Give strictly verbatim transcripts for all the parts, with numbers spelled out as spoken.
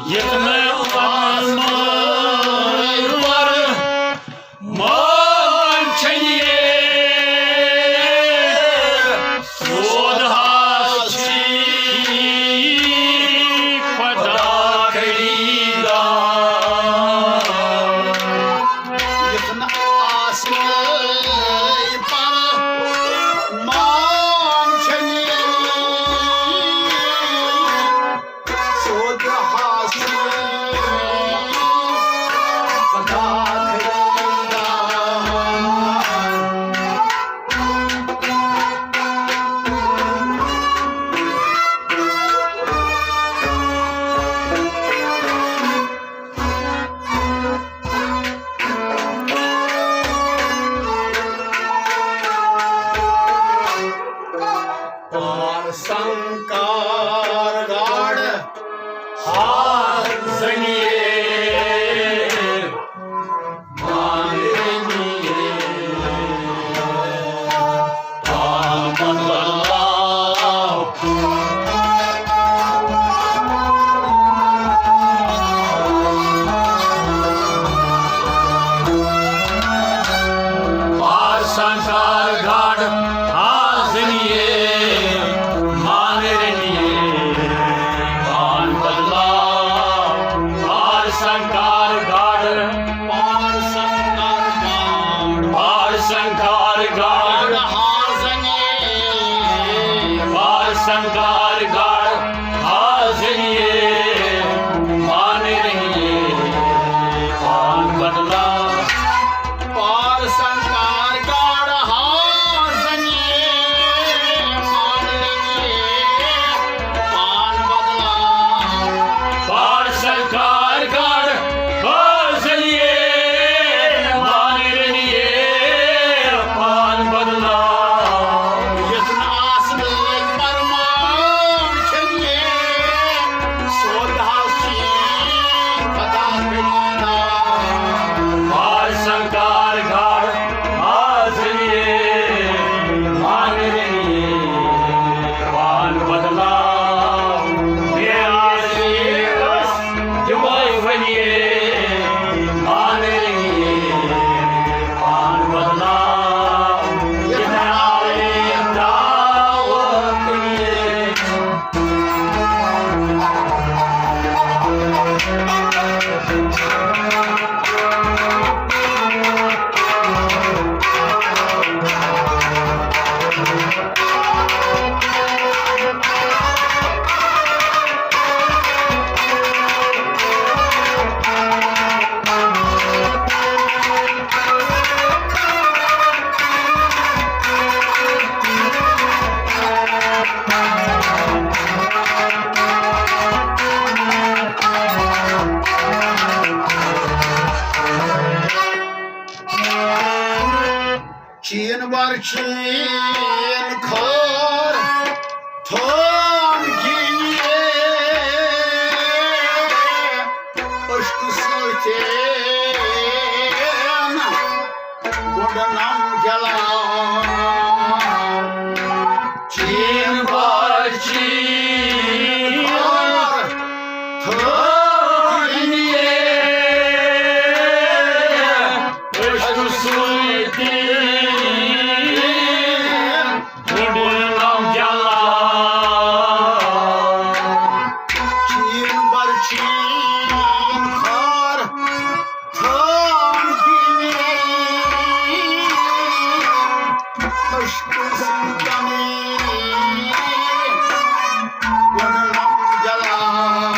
یتھ نہٕ وَنہٕ مٲلۍ ورٕ مان چھنہٕ یہِ، سود حظ چھِ خدا خریدار۔ یتھ نہٕ آسہِ مٲلۍ ورٕ مان چھنہٕ یہِ، سود حظ چھِ خدا خریدار۔ پار سنکار گاڑ ہار زنیے، مان زنیے، پان بدلاو۔ پار سنکار گاڑ ہار زنیے، مان رنیے، پان بدلاو۔ پار سنکار گاڑ، پار سنکار گاڑ، پار سنکار گاڑ ہار زنیے، پار سنکار گاڑ ہار زنیے، مان رنیے، پان بدلاو۔ پار سنکار گاڑ ہار زنیے، مان رنیے، پان بدلاو۔ پار سنکار گاڑ ہار زنیے، مان رنیے، پان بدلاو۔ یتھ نہٕ آسہِ مٲلۍ ورٕ مان چھنہٕ یہِ، سود حظ چھِ خدا خریدار۔ پار سنکار گاڑ ہار زنیے، مان رنیے، پان بدلاو۔ بے آسے بس دِمے ونیے، مان رنیے، پان بدلاو۔ یہِ ناوے تراو کُنیے۔ چین بار چین کھار تھان گیے، اشک سۭتۍ گۄڈٕ نم جلان۔ چین بار چین کھار تھان گیے، اشک سۭتۍ گۄڈٕ نم جلان۔ چین بر چین کھار تھان گیے، اشک سۭتۍ گۄڈٕ نم جلان۔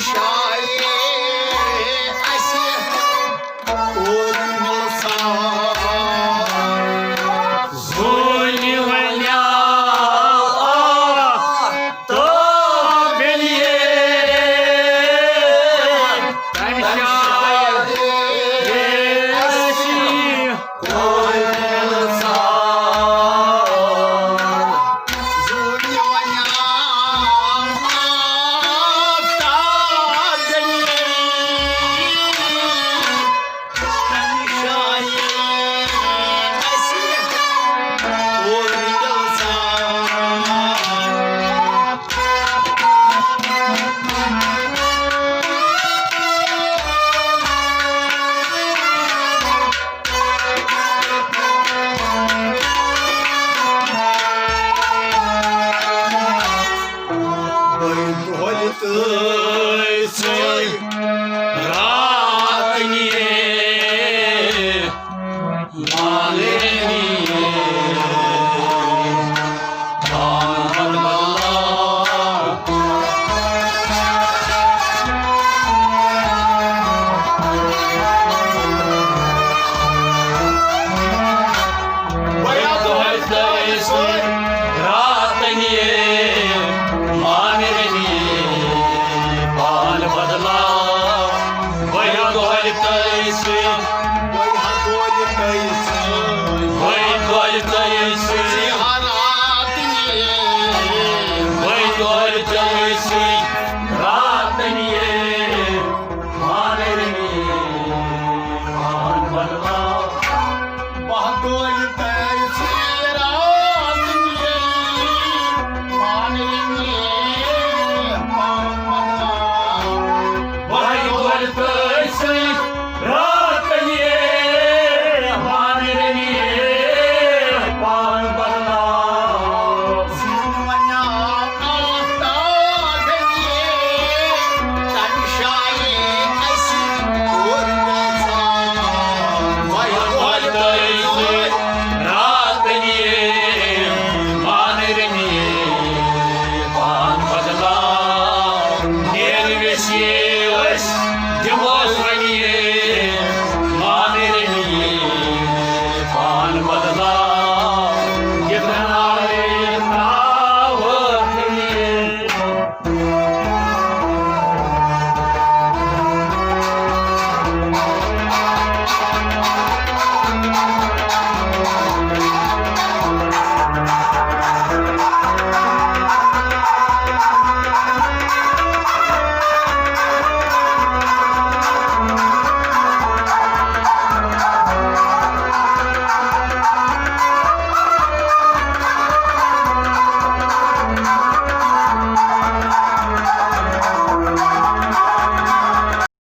شایے اَسہِ کوٚر مِلژار۔ زوٗنہِ وَنیٛا آ تو بلیے، تَمہِ شایے اَسہِ